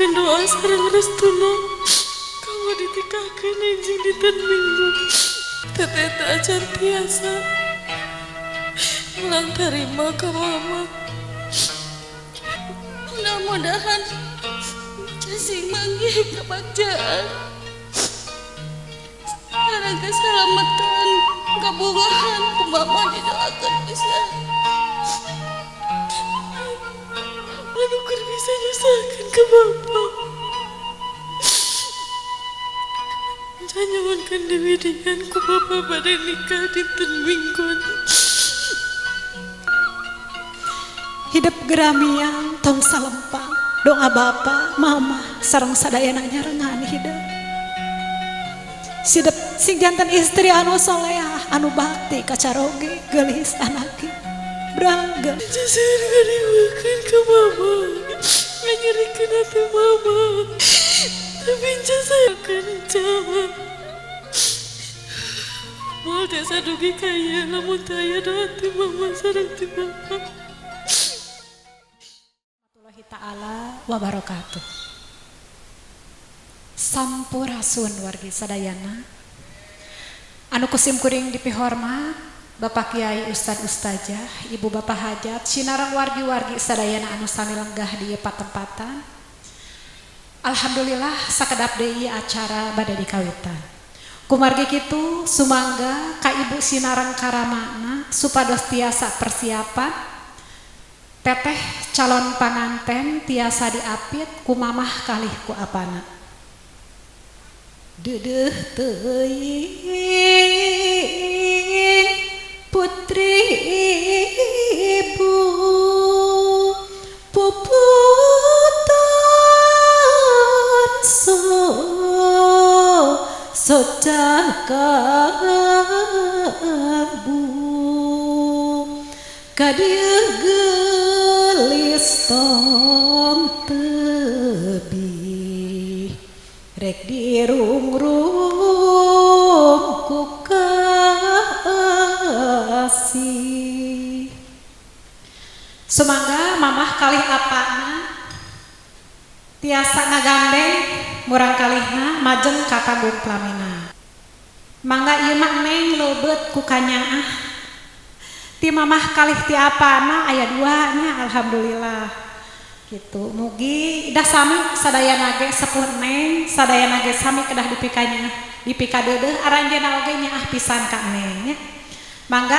Nyuhunkeun doa sareng restuna kanggo ditikahkeun enjing dinten Minggu. Teteh teh acan tiasa mulang tarima ka Mama. Mudah-mudahan cacing manggih kebagjaan sareng keselamatan, kabungahan ku Mama didoakeun pisan. Anu keur bisa nyusahkeun ka Bapak. Nyuhunkeun diwidian ku Bapak bade nikah dinten Minggu. Hidup geramiang tong salempang, doa Bapak, Mama sareng sadayana nyarengan hidup. Sidep sing janten istri anu soleah, anu bakti ka caroge, geulis anake. Brangga. Seueur ngariweukeun ka Mama. Nganyerikeun hati Mama. Tapi enca sayangkeun enca. Moal tiasa dugi ka ieu lamun teu aya doa ti Mama sareng ti Bapak. Warahmatullahi ta'ala wabarakatuh. Sampurasun wargi sadayana. Anu kusim kuring dipihormat Bapak Kiai, Ustad, Ustazah, Ibu Bapak Hajat, sinareng wargi-wargi sadayana anu sami lenggah di patempatan. Alhamdulillah, sakedap deui acara bade dikawitan. Kumargi kitu, sumangga ka Ibu sinareng karamana supados tiasa persiapan. Teteh calon panganten tiasa diapit ku mamah kalih ku apana. Deudeuh teuing putri ibu, puputan socah kabu, kadieu geulis tong tebih, rek dirungrung ku kasih. Sumangga mamah kalih apana tiasa ngagandeng murang kalihna majeng ka panggung pelamina. Mangga ieu mah neng leubeut ku kanyaah ti mamah kalih ti apana aya dua nya, alhamdulillah gitu. Mugi dah sami sadayana ge sepuh neng, sadayana ge sami kedah dipikanya dipikadeudeuh, aranjeunna oge nyaah pisan ka neng nya. Mangga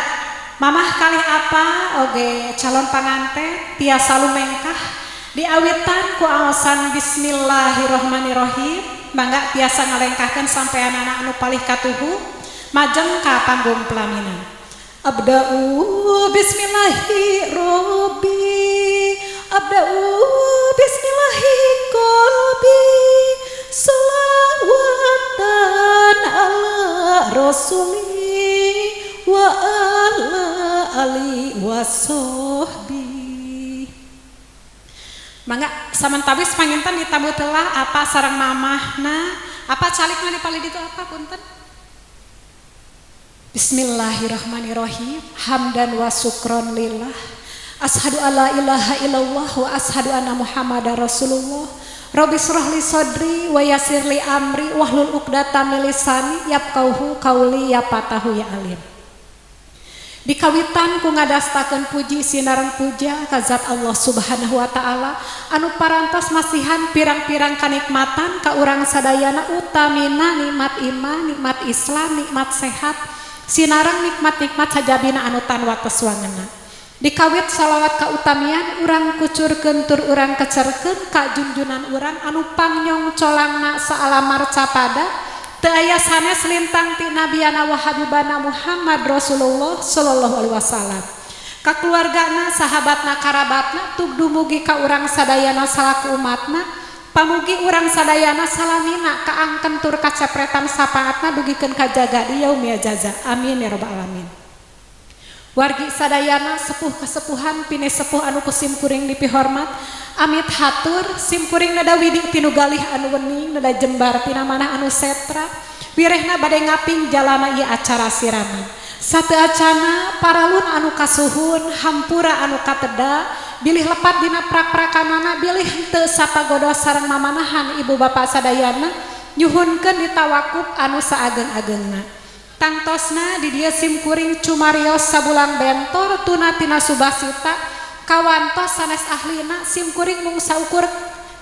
mamah kalih apa oge calon panganten tiasa lumengkah diawitan ku aosan bismillahirrahmanirrahim. Mangga tiasa ngalengkahkeun sampeanana anu palih katuhu majeng ka panggung pelaminan. Abda'u bismillahirrahmanirrahim, abda'u bismillahi qalbi, sholawatan ala rasuli wa ala ali wa sahbi. Mangga samantawis panginten ditabuh telah apa sareng mamahna, apa calikna di palih ditu apa punten. Bismillahirrahmanirrahim. Hamdan wa syukron lillah. Ashadu alla ilaha illallah wa ashadu anna Muhammadar Rasulullah. Rabbi shrah li sadri wa yassir li amri wahlul 'uqdatam min lisani yafqahu qauli ya fatahu ya alim. Dikawitan ku ngadastakeun puji sinareng puja ka zat Allah Subhanahu wa taala anu parantos masihan pirang-pirang kanikmatan ka urang sadayana, utamina nikmat iman, nikmat Islam, nikmat sehat, sinareng nikmat-nikmat sajabina anu tan wates wangena. Dikawit salawat kautamian urang kucurkeun tur urang kecerkeun ka junjunan urang anu pangnyong colangna saalamar capada teu aya sanes lintang ti nabiyana wa habibana Muhammad Rasulullah sallallahu alaihi wasallam, ka keluargana, sahabatna, karabatna, tug dumugi ka urang sadayana salaku umatna. Pamugi urang sadayana salamina kaangken tur kacepretan sapaatna dugikeun ka jaga di yaumil jaza. Amin ya rabbal alamin. Wargi sadayana, sepuh kesepuhan pini sepuh anu kusim kuring dipihormat, amit hatur sim kuring nada widi tinu galih anu wening, nada jembar tina manah anu setra wirehna bade ngaping jalana ieu acara siraman. Sateu acana paralun anu kasuhun hampura anu kateda bilih lepat dina prak-prakanana bilih henteu sapagodos sareng mamanahan ibu bapak sadayana nyuhunkeun ditawakup anu saageng-agengna. Tangtosna di dieu simkuring cumarios sabulang bentor tuna tina subasita kawantos sanes ahlina simkuring mung saukur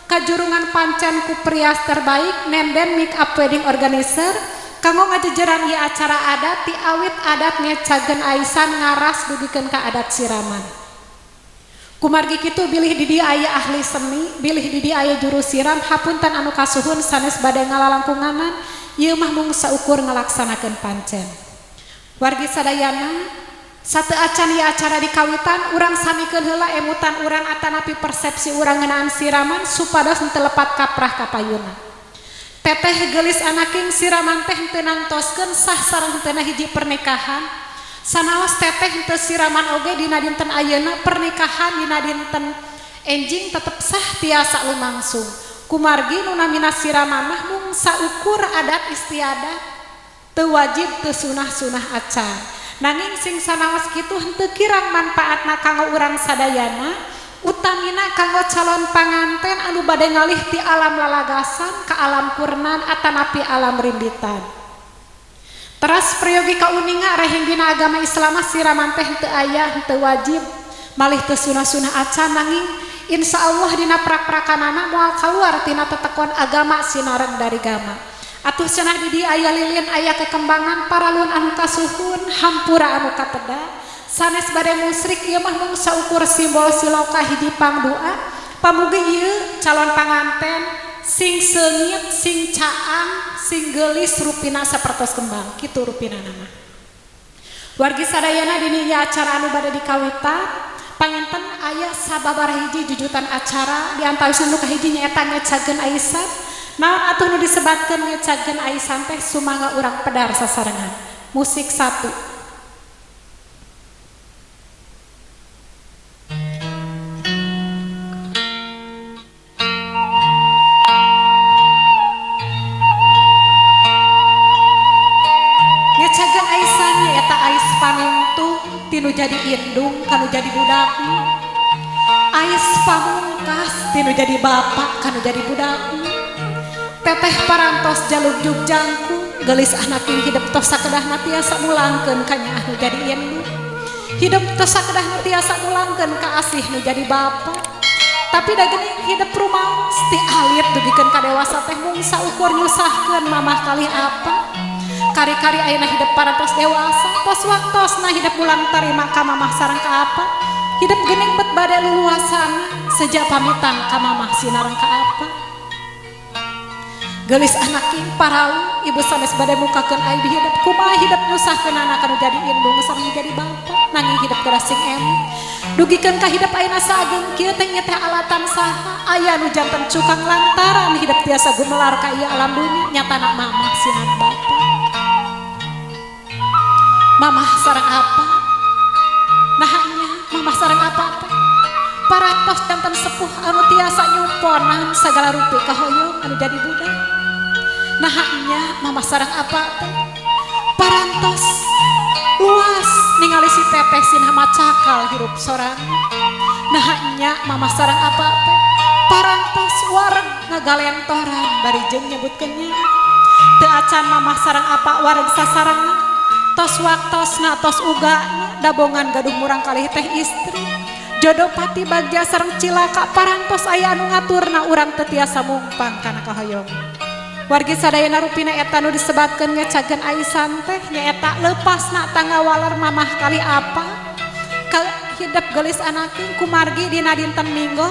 kajurungan pancen ku prias terbaik nenden make up wedding organizer kanggo ngajejeran ieu acara adat ti awit adat ngecageun aisan ngaras dugikeun ka adat siraman. Kumargi kitu bilih di dieu aya ahli seni, bilih di dieu aya juru siram, hapunten anu kasuhun sanes bade ngalalangkunganan, ieu mah mung saukur ngalaksanakeun pancen. Wargi sadayana, sateu acan ieu acara dikawitan, urang samikeun heula emutan urang atanapi persepsi urang ngeunaan siraman supados henteu lepat kaprah ka payuna. Teteh geulis anaking siraman teh henteu nangtoskeun sah sareng henteu hiji pernikahan. Sanaos teteh henteu siraman oge dina dinten ayeuna pernikahan dina dinten enjing tetep sah tiasa lumangsung. Kumargi nu namina siraman mah mung saukur adat istiadat, teu wajib teu sunah-sunah acan. Nanging sing sanaos kitu henteu kirang manfaatna kanggo urang sadayana, utamina kanggo calon panganten anu bade ngalih ti alam lalagasan ka alam kurnan atanapi alam rimbitan. Teras priyogi kauninga rehing dina agama Islam siraman teh henteu aya henteu wajib malih teu sunah-sunah acan, nanging insyaallah dina prak-prakanana moal kaluar tina tetekon agama sinareng dari gama. Atuh cenah di dieu aya lilin aya kekembangan paralun anu kasuhun hampura anu kateda sanes bade musrik ieu mah mung saukur simbol siloka hiji pangdoa pamugi ieu calon panganten sing seungit, sing caang, sing geulis rupina sapertos kembang, kitu rupina nama. Wargi sadayana dini ieu acara anu bade dikawitan, panginten aya sababaraha hiji jujutan acara di antawisna nu kahiji nyaeta ngecageun aisan. Naon atuh nu disebatkeun ngecageun aisan teh sumangga urang pedar sasarengan. Musik 1. Tinu jadi indung kanu jadi budakna, ais pamungkas tinu jadi bapak kanu jadi budakna. Teteh parantos jaluk jangkung geulis anaking hidup tos sakedahna tiasa mulangkeun ka nyaah nu jadi indung, hidup tos sakedahna tiasa mulangkeun ka asih nu jadi bapak. Tapi da geuning hidup rumaos ti alit dugikeun ka dewasa teh mung saukur nyusahkeun mamah kalih apa. Kari-kari ayeuna hidup parantos dewasa tos waktosna hidup ulang tarima ka mamah sareng ka apa. Hidup geuning bet bade luluasana sejak pamitan ka mamah sinareng ka apa. Geulis anaking paralu ibu sanes bade mukakeun aib hidup kumaha hidup nyusahkeun anak anu jadi indung sareng jadi bapa, nanging hidup geura sing emut dugikeun ka hidup ayeuna saageng kieu teh nya teh alatan saha aya nu janten cukang lantaran hidup tiasa gumelar ka ieu alam dunya nyatana mamah sinareng bapa. Mamah sareng apa? Nahanya mamah sareng apa teh? Parantos janten sepuh anu tiasa nyumponan sagala rupi kahoyong anu jadi budak. Nahanya mamah sareng apa teh? Parantos luas ningali si teteh sinah macakal hirup sorang. Nahanya mamah sareng apa teh? Parantos wareg ngagalentoran bari jeung nyebutkeun nya. Teu acan mamah sareng apa wareg sasarengan. Tos waktosna tos ugana dabongan gaduh murang kalih teh istri. Jodoh pati bagja sareng cilaka parantos aya anu ngaturna urang teu tiasa mungpang kana kahoyong. Wargi sadayana rupina eta nu disebatkeun ngecageun aisan teh nyaeta leupasna tangga waler mamah kali apa ka hidup geulis anaking kumargi dina dinten Minggu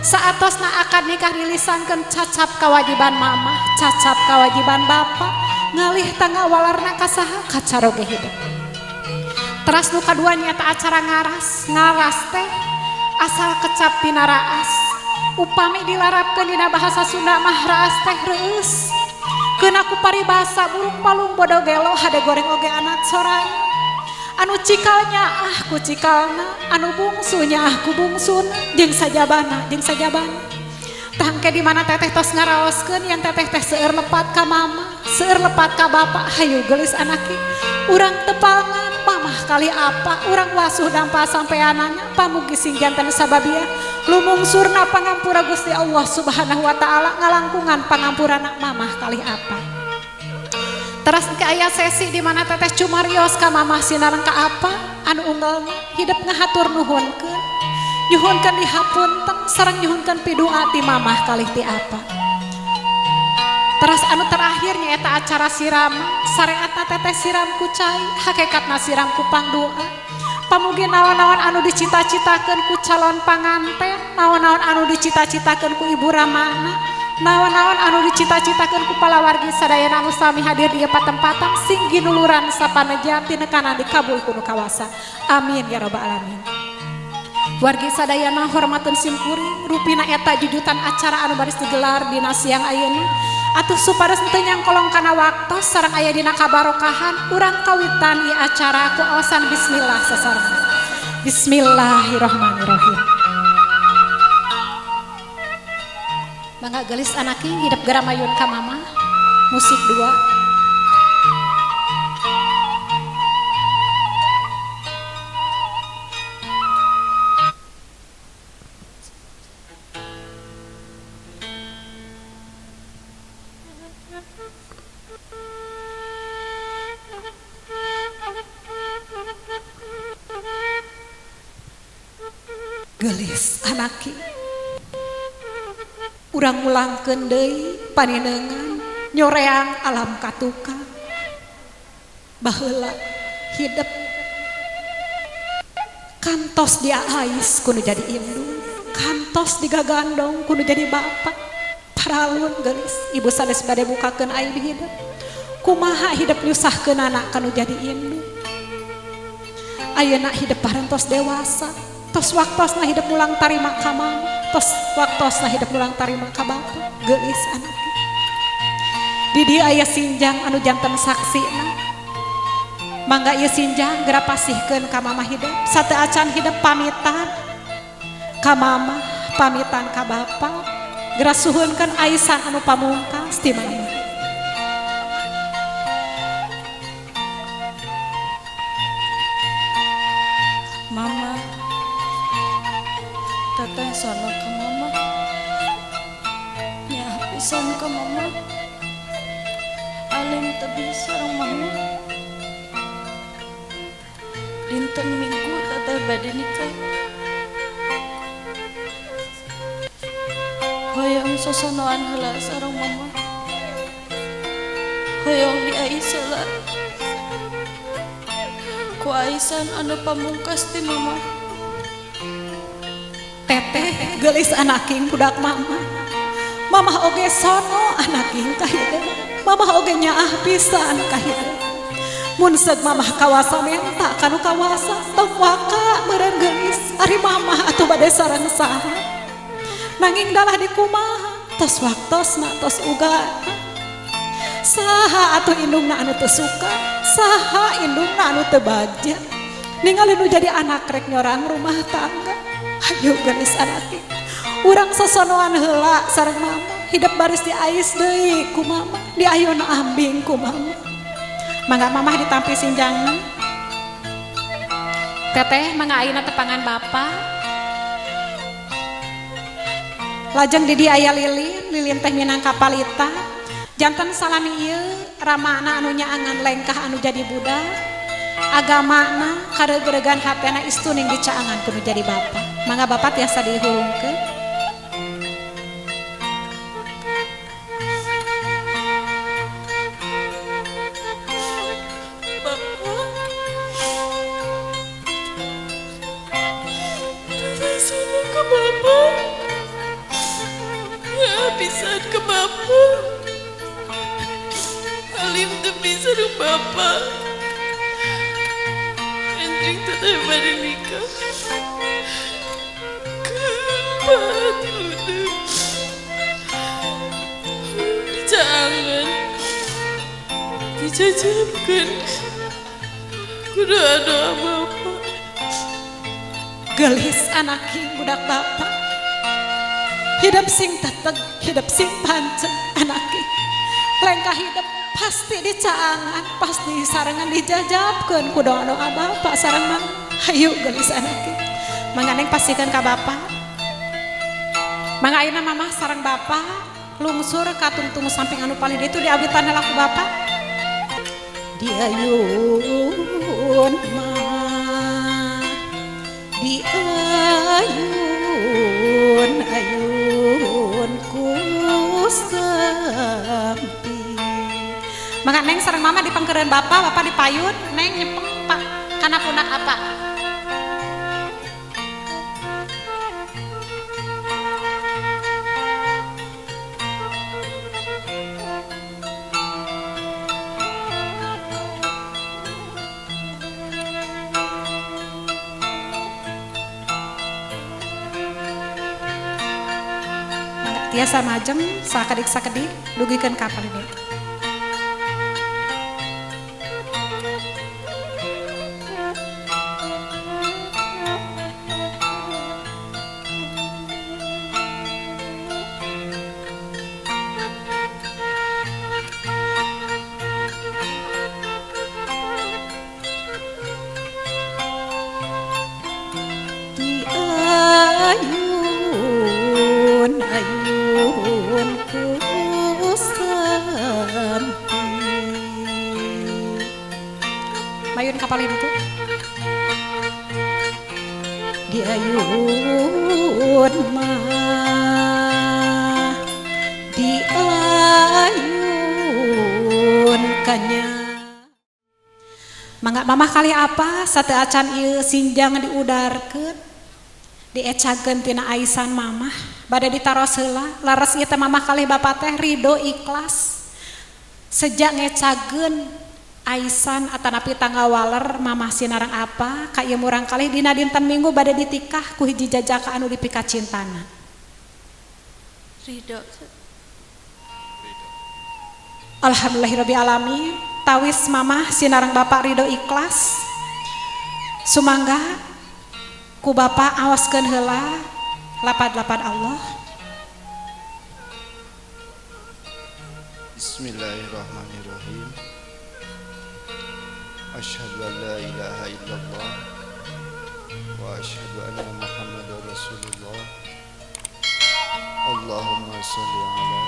saatosna akad nikah dilisankeun cacap kawajiban mamah cacap kawajiban bapak ngalih tangga walarna ka saha kacaroge hidup. Teras nu kadua nyaeta acara ngaras, ngaras teh asal kecap tina raas. Upami dilarapkeun dina bahasa Sunda mah raas teh reueus. Keuna ku paribasa burung palung bodo gelo hade goreng oge anak sorang. Anu cikalnya ah ku cikalna, anu bungsunya ah ku bungsuna, jeung sajabana jeung sajabana. Tangke di mana teteh tos ngaraoskeun yang teteh teh seueur lepat ka mama, seueur lepat ka bapak, hayu geulis anaki urang tepangan. kalih apa urang wasuh dampa sampeanana pamugi sing janten sababia lumungsurna pangampura Gusti Allah Subhanahu wa taala ngalangkungan pangampurana mamah kalih apa. Teras ke aya sesi di mana teteh cumarios ka mamah sinareng ka apa anu unggal hidup ngahatur nuhunkeun nyuhunkeun dihapunten sareng nyuhunkeun pidua ti mamah kalih ti apa. Teras anu terakhir nyaeta acara siram sareatna teteh siram ku cai hakikatna siram ku pangdoa pamugi naon-naon anu dicita-citakeun ku calon panganten naon-naon anu dicita-citakeun ku ibu ramana naon-naon anu dicita-citakeun ku palawargi sadayana anu sami hadir di patempatan sing ginuluran sapaneja tinekanan dikabul ku nu kawasa amin ya rabbal alamin. Wargi sadayana hormateun simkuring rupina eta jujutan acara anu baris digelar dina siang ayeuna atuh supados teu nyangkolong kana waktos sareng aya dina kabarokahan urang kawitan ieu acara ku aosan bismillah sasarengan. Bismillahirrahmanirrahim. Mangga gelis anaki hidep geramayun ka mama. Musik 2. Gelis anaki urang mulangkeun deui paninengan nyoreang alam katukang baheula hidep kantos diais kudu jadi indung kantos digagandong kudu jadi bapak paralun gelis ibu sanes bade bukakeun aib hidep kumaha hidep nyusahkeun anak kanu jadi indung ayeuna hidep parantos dewasa tos waktosna hidup mulang tarima ka mama tos waktosna hidup mulang tarima ka bapa geulis anak di dieu aya sinjang anu janten saksina mangga ieu sinjang geura pasihkeun ka mama hidup sateu acan hidup pamitan ka mama pamitan ka bapa geura suhunkeun aisan anu pamungkas ti mama. Mama teteh sono ke mama nyah pisan ke mama alim tebih sareng mama dinten minggu teteh bade nikah hoyong sosonoan heula sareng mama hoyong diais heula ku aisan anu pamungkas ti mama. Teteh gelis anaking budak mama mamah oge sono anaking ka hideung mamah oge nyaah pisan ka hideung mun seug mamah kawasa menta kanu kawasa tong waka meureun geulis ari mamah atuh bade sareng saha nanging dalah dikumaha tos waktosna tos uga saha atuh indungna anu teu suka saha indungna anu teu bagja ningali nu jadi anak rek nyorang rumah tangga. Ayo gelis anaki urang sosonoan heula sareng mama hidup baris diais deui ku mama diayun ambing ku mama mangga mamah ditampi sinjangna teteh mangga ayeuna tepangan bapa lajeng di dieu aya lilin lilin teh minangka palita janten salami ieu ramana anu nyaangan lengkah anu jadi budak agamana karegeregan hatena istuning dicaangan kudu jadi bapa mangga bapak tiasa dihulungkeun. Bapak teteh sono ke bapak ya pisan ke bapak alim teu sareng bapak anjing teteh bade nikah. Jangan dijajabkan kudu ada bapak. Gelis anaki budak bapak hidup sing teteg hidup sing pancen anaki lengkah hidup Pasti dicaangan, pasti sarengan dijajabkeun ku doa-doa bapak sareng mama. Hayu geulis anak ge. Mangga Neng pasikeun ka bapak. Mangga ayeuna mamah sareng bapak lungsur ka tungtung samping anu palih ditu diawitan heula ku bapak. Diayun mah diayun ayun ku sampi. Mangga Neng sareng mama dipangkeureun bapak, bapak dipayun, Neng nyepeng pak kana pundak apa. Tiasa majeng sakedik-sakedik dugikeun ka palih dieu. Diayun ayun ku sampi. Mayun kapal itu diayun mah diayun kanya. Mangga mamah kali apa sate acan ieu sinjang diudarkeun diecakeun tina aisan mamah bade ditaros heula laras ieu teh mamah kalih bapak teh ridho ikhlas sejak ngecageun aisan atanapi tanggal waler mamah sinarang apa ka ieu murang kalih dina dinten minggu bade ditikah ku hiji jajaka anu dipikacintana. Ridho. Alhamdulillahirabbil alamin tawis mamah sinarang bapak ridho ikhlas sumangga ku bapak awaskeun heula lapad-lapad Allah. Bismillahirrahmanirrahim. Asyhadu an la ilaha illallah wa asyhadu anna Muhammadar Rasulullah. Allahumma sholli ala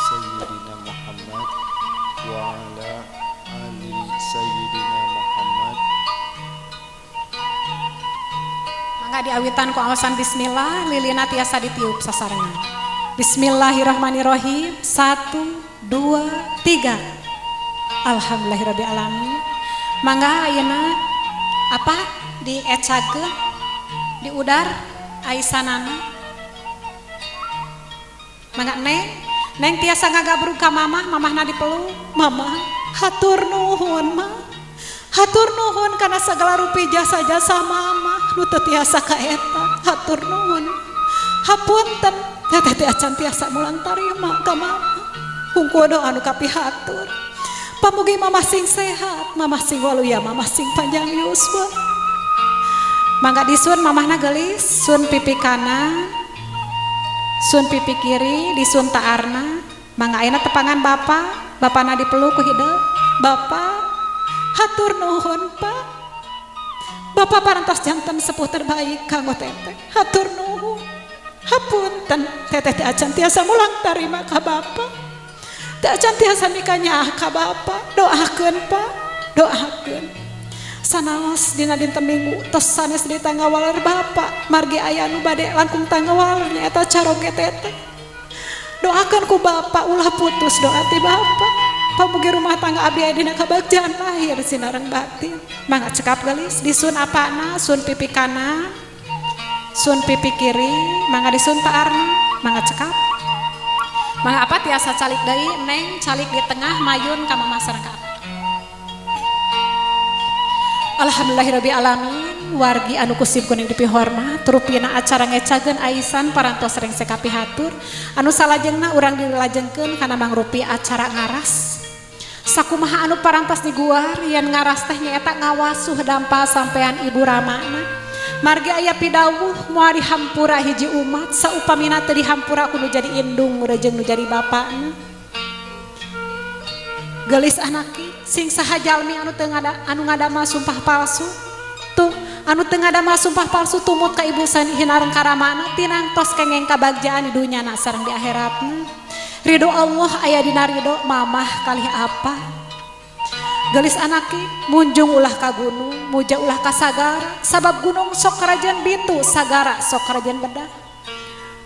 sayyidina Muhammad wa ala ali sayyidina Muhammad. Mangga diawitan ku awasan bismillah lilina tiasa ditiup sasarengan. Bismillahirrahmanirrahim. 1 2 3. Alhamdulillahirabbil alamin. Mangga ayeuna apa diecakeun diudar aisanana. Mangga Neng, Neng tiasa ngagabrug ka mamah, mamahna dipeluk. Mamah, hatur nuhun mah. Hatur nuhun kana sagala rupi jasa-jasa mama nu teu tiasa ka eta. Hatur nuhun. Hapunten teteh teh acan tiasa mulang tarima ka mama. Hungkul doa anu kapihatur. Pamugi mama sing sehat, mama sing waluya, mama sing panjang yuswa. Mangga disun mamahna geulis, sun pipi kanan, sun pipi kiri, disun taarna. Mangga ayeuna tepangan bapak, bapana dipeluk ku hideung. Bapak, hatur nuhun Pak. Bapak parantos janten sepuh terbaik kanggo teteh. Hatur nuhun. Hapunten teteh teh acan tiasa mulang tarima ka bapak. Teh acan tiasa mikanyaah ka bapak. Doakeun Pak, doakeun. Sanaos dina dinten Minggu tos sanes di tangga waler bapak. Margi aya nu bade langkung tangga waler nyaeta caroge teteh. Doakeun ku bapak ulah putus doa ti bapak. Pamugi rumah tangga abdi aya dina kabagjaan lahir sinareng batin. Mangga cekap geulis disun apana, sun pipi kanan, sun pipi kiri, mangga disun taarna, mangga cekap. Mangga apa tiasa calik deui, Neng calik di tengah mayun ka mamah sareng ka apa. Alhamdulillahirabbil alamin. Wargi anu kusim kuning dipihormat rupina acara ngecageun aisan parantos rengse kapihatur anu salajengna urang dilajengkeun kana mangrupi acara ngaras. Sakumaha anu parantos diguar yen ngaras teh nyaeta ngawasuh dampa sampean ibu ramana. Margi aya pidawuh moal dihampura hiji umat saupamina teu dihampura kudu jadi indung jeung nu jadi bapakna. Gelis anaki sing saha jalmi anu teu anu ngadamel sumpah palsu tuh anu teu ngadamel sumpah palsu tumut ka ibu hinareng karamana tinangtos kengeng kabagjaan di dunyana sareng di akhiratna. Ridho Allah aya dina ridho mamah kalih apa. Gelis anaki munjung ulah ka gunung muja ulah ka sagara sabab gunung sok karajan bitu sagara sok karajan bedah.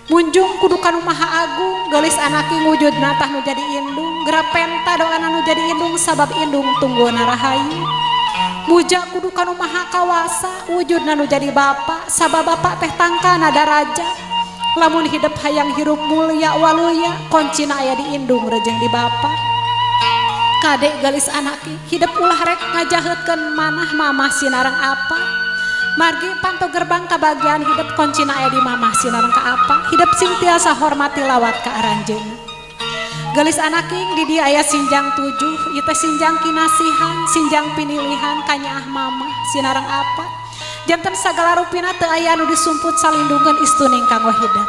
Munjung kudu kanu maha agung gelis anaki ngujudna tah nu jadi indung gerapenta doana nu jadi indung sabab indung tungguna rahayu. Muja kudu kanu maha kawasa wujudna nu jadi bapa sabab bapa teh tangkana daraja. Lamun hidup hayang hirup mulia waluya koncina aya di indung rejeng di bapa. Kadek gelis anaki hidup ulah rek ngajaheutkeun manah mamah sinareng apa. Margi panto gerbang kabagian hidup koncina aya di mamah sinareng ka apa. Hidup sing tiasa hormati lawat ka aranjeunna. Gelis anaking di dieu aya sinjang 7 ieu teh sinjang kinasihan sinjang pinilihan kanyaah mamah sinareng apa. Janten sagala rupina teu aya anu disumput salindungeun istuning kanggo hidup.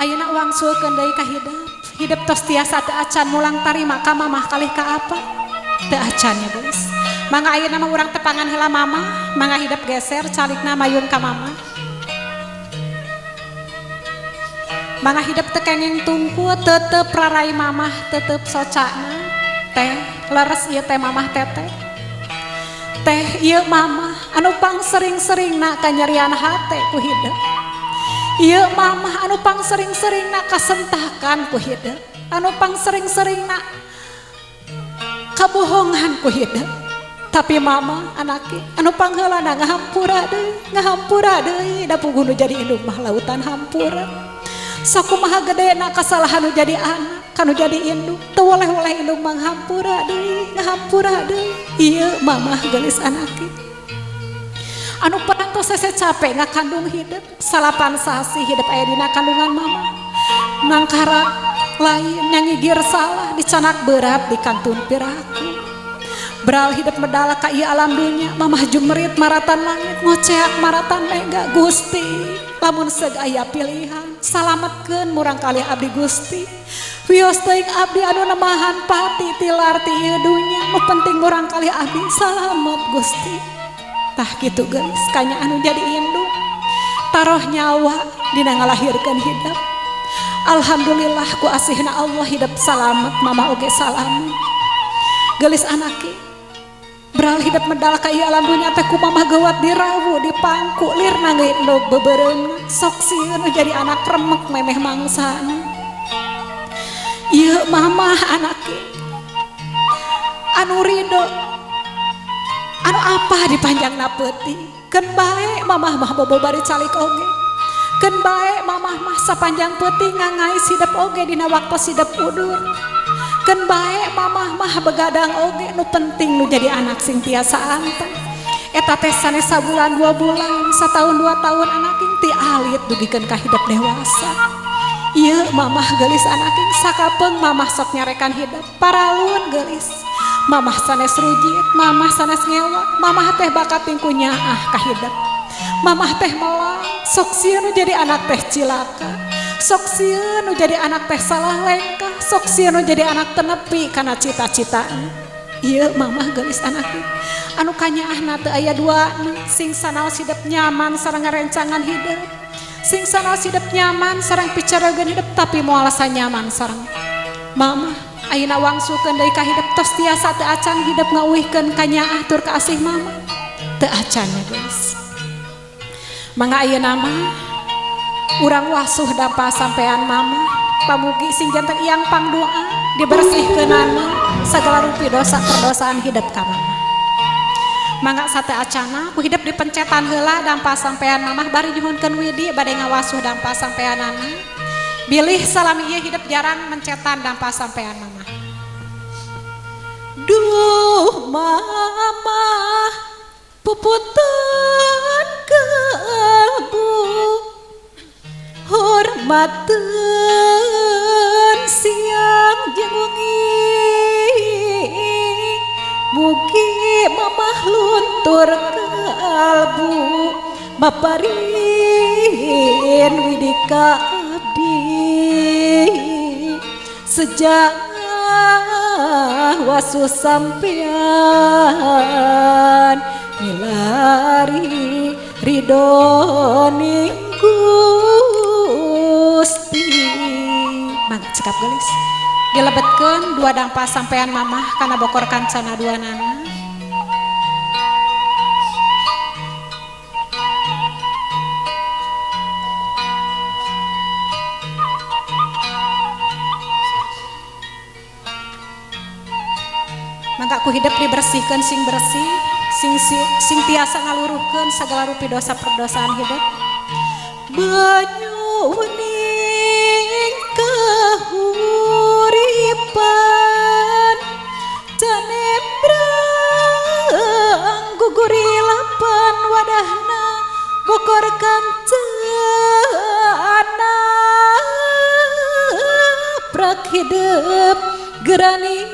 Ayeuna wangsulkeun deui ka hidup. Hidup tos tiasa teu acan mulang tarima ka mamah kalih ka apa. Teu acan ya geus. Mangga ayeuna mah urang tepangan heula mamah, mangga hidup geser calikna mayun ka mamah. Mangga hidup teu kenging tungku tetep rarai mamah tetep socana. Teh leres ieu teh mamah teteh. Teh ieu mamah anu pang sering-seringna kanyerian hate ku hidup. Ieu mamah anu pang sering-seringna kasentakan ku hidup. Anu pang sering-seringna kabohongan ku hidup. Tapi mama anaki anu pangheulana ngahampura deui da puguh nu jadi indung mah lautan hampura. Sakumaha gedena kasalahan nu jadi anak kanu jadi indung teu woleh-woleh indung mah ngahampura deui ngahampura deui. Ieu mamah geulis anaki anu parantos sese capek ngakandung hidup salapan sasi hidup aya dina kandungan mama. Nangkara lain nyangigir salah dicanak berat di kantun piraku. Beral hidup medal ka ieu alam dunya mamah jumerit maratan langit ngoceak maratan mega. Gusti lamun seug aya pilihan salametkeun murang kalih abdi Gusti. Wios teuing abdi anu nemahan pati tilar ti ieu dunya nu penting murang kalih abdi salamet Gusti. Tah kitu geus kanya anu jadi indung taroh nyawa dina ngalahirkeun hidup. Alhamdulillah ku asihna Allah hidup salamet mama oge salamet. Gelis anaki beral hidup medal ka ieu alam dunya teh ku mamah geuwat dirawu dipangku lirna ngeindog beubereumna sok sieun nu jadi anak remek memeh mangsana. Ieu mamah anaki anu ridho anu apa dipanjangna peuting keun bae mamah mah bobo bari calik oge keun bae mamah mah sapanjang peuting ngangais hidup oge dina waktu hidup udur. Keun bae mamah mah begadang oge nu penting nu jadi anak sing tiasa anteng. Eta teh sanes sabulan 2 bulan satahun 2 tahun anaking ti alit dugikeun ka hidup dewasa. Ieu mamah geulis anaking sakapeung mamah sok nyarekan hidup paralun geulis. Mamah sanes rujit, mamah sanes ngewa, mamah teh bakat tingku nyaah ka hidup. Mamah teh melang, sok sieun nu jadi anak teh cilaka. Sok sieun nu jadi anak teh salah lengkah, sok sieun nu jadi anak tenepi kana cita-citana. Ieu mamah geulis anaki anu kanyaahna teu aya duana, sing sanaos hidup nyaman sareng ngarencangan hidup. Sing sanaos hidup nyaman sareng picaregeun hidup tapi moal nyaman sareng mamah. Ayeuna wangsulkeun deui ka hidup tos tiasa teu acan hidup ngauihkeun kanyaah tur ka asih mama. Teu acan ya guys. Mangga ayeuna mah urang wasuh dampa sampean mama pamugi sing janten iyang pangdoa dibersihkeunana sagala rupi dosa perdosaan hidup ka mama. Mangga sate acana ku hidup dipencetan heula dampa sampean mamah bari nyuhunkeun widi bade ngawasuh dampa sampeanana. Bilih salami ieu hidup jarang mencetan dampa sampean mamah. Duh mama puputan kalbu hormateun siang jeung wengi mugi mamah luntur kalbu maparin widika abdi sejak wasu sampean milari ridhoning Gusti. Mangga cekap gelis dilebetkeun dua dampa sampean mamah kana bokor kancana dua nana. Mangga ku hidep dibersihkan sing bersih sing sing tiasa ngaluruhkeun sagala rupi dosa perdosaan hidup. Banyu wening kahuripan canebrang guguri lapan wadahna bokor kancana prak hidup geraniatan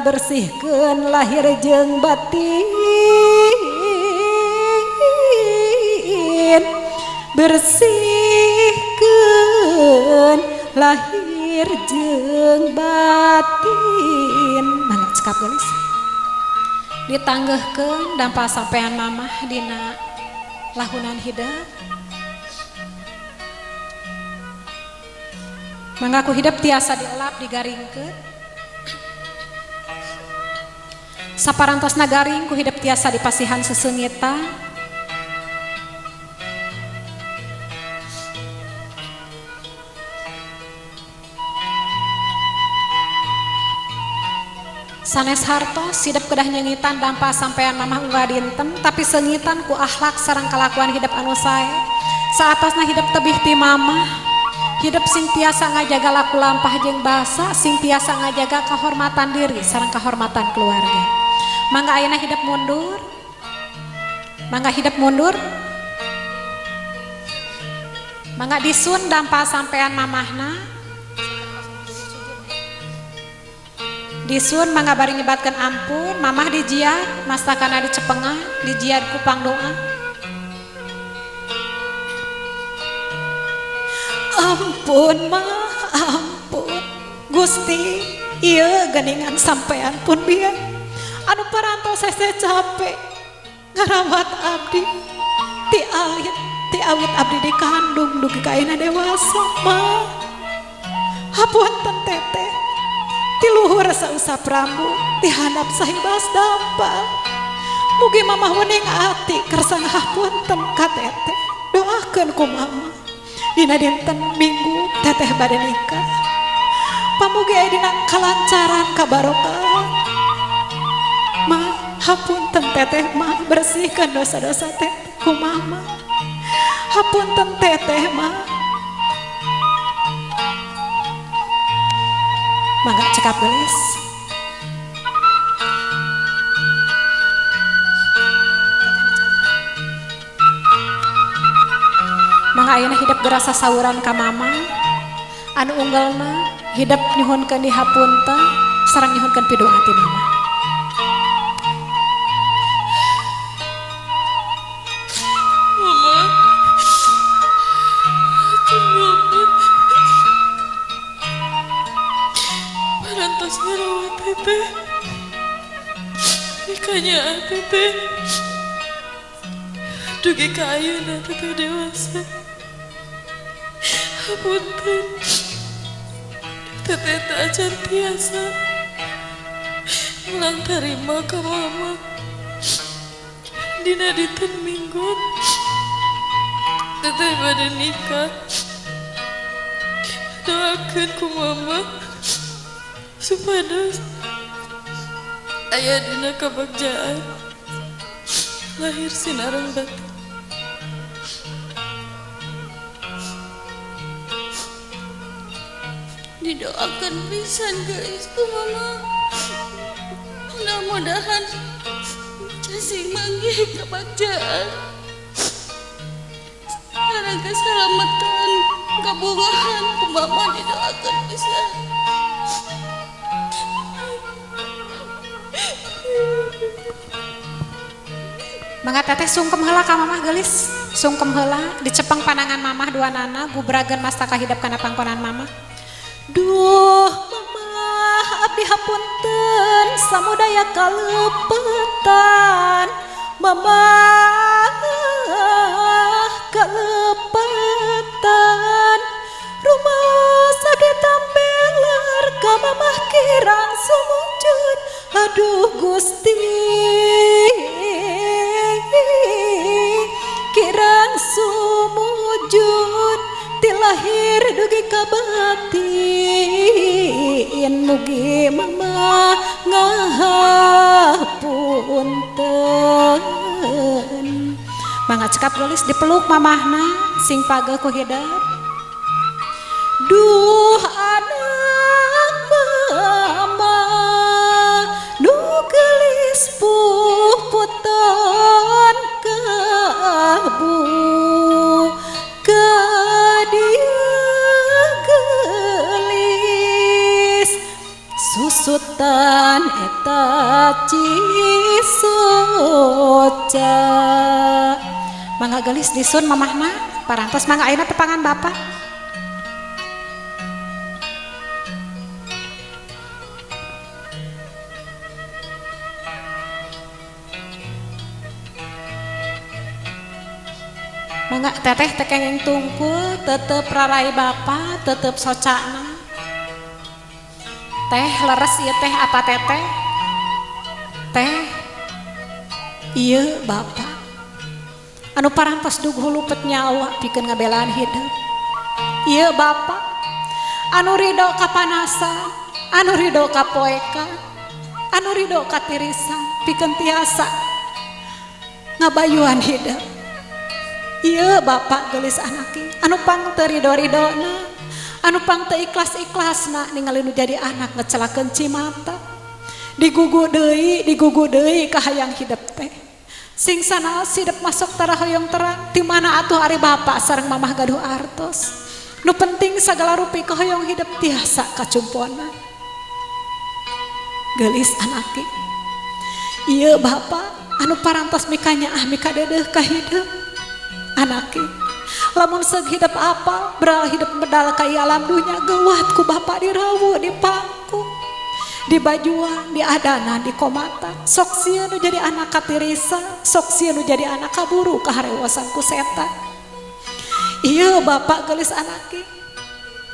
bersihkeun lahir jeung batin bersihkeun lahir jeung batin. Mangga cekap gelis ditanggeuhkeun dampa sampean mamah dina lahunan hidup. Mangga ku hidup tiasa dielap digaringkeun saparantosna garing ku hidup tiasa dipasihan seseungitan. Sanes hartos hidup kedah nyengitan dampa sampean mamah unggal dinten tapi sengitan ku akhlak sareng kalakuan hidup anu sae. Saatosna hidup tebih ti mamah, hidup sing tiasa ngajaga laku lampah jeung basa, sing tiasa ngajaga kehormatan diri sareng kehormatan keluarga. Mangga ayeuna hidup mundur. Mangga hidup mundur. Mangga disun dampa sampean mamahna. Disun mangga bari nyebatkeun ampun, mamah dijiad, mastakana dicepengan, dijiad ku pangdoa. Ampun mah, ampun Gusti, ieu geningan sampean pun bieu anu parantos hese capek ngarawat abdi ti alit ti awit abdi dikandung dugi ka ayeuna dewasa mah. Hapunten teteh ti luhur sausap rambut ti handap sahibas dampal. Mugi mamah wening ati kersa ngahapunten ka teteh. Doakeun ku mama dina dinten Minggu teteh bade nikah. Pamugi aya dina kalancaran kabarokahan. Ma hapunten teteh mah, bersihkan dosa-dosa teteh ku mama. Hapunten teteh mah. Mangga cekap gelis. Mangga ayeuna hidup gerasa sauran ka mama anu unggelna hidup nyuhunkeun dihapunten sareng nyuhunkeun pidoa ti mama. Mama, nuhun parantos ngarawat teteh, mikanya teteh dugi ka ayeuna teteh dewasa. Hapunten teteh teu acan tiasa mulang tarima ka mama dina dinten Minggu teteh bade nikah. Doakeun ku mama supados aya dina kabagjaan lahir sinareng batin. Didoakan pisan guys ku mama, mudah-mudahan cacing manggih kebagjaan sareng keselamatan kabungahan ku mama didoakan pisan. Mangga teteh sungkem heula ka mamah geulis, sungkem heula dicepeng panangan mamah dua nana gubrageun mastaka hidep kana pangkonan mamah. Duh mama abdi hapunten samudaya kalepetan mamah kalepetan rumaos abdi tambeler ka mamah kirang sumujud aduh Gusti kirang sumujud ti lahir dugi ka batin mugi mama ngahapunten. Mangga cekap geulis dipeluk mamahna sing pageuh ku hidep. Duh anak mama nu geulis puputon kalbu ka dieu geulis susutan eta cisoca. Mangga geulis disun mamahna parantos mangga ayeuna tepangan bapak. Mangga teteh tekenging tungkul tetep rarai bapak tetep socana. Teh leres ieu teh apa teteh? Teh ieu bapak anu parantos duguh lupet nyawa pikeun ngabelaan hidup. Ieu bapak anu ridho kapanasan, anu ridho kapoekan, anu ridho katirisan pikeun tiasa ngabayuan hidup. Ieu bapak geulis anake anu pang teu ridho-ridhona, anu pang teu ikhlas-ikhlasna ningali nu jadi anak ngecelakeun cimata. Digugu deui kahayang hidep teh. Sing sanaos hidep masuk tara hoyong terang ti mana atuh ari bapak sareng mamah gaduh artos. Nu penting sagala rupi kahoyong hidep tiasa kacumpona. Geulis anake. Ieu bapak anu parantos mikanyaah mikadeudeeh ka hidep. Anake lamun seug hidep apal beral hidep medal ka ieu alam dunya geuwat ku bapak dirawu dipangku dibajuan diadana dikomata sok sieun nu jadi anak katirisa sok sieun nu jadi anak kaburu kaharewasan ku setan. Ieu bapak geulis anake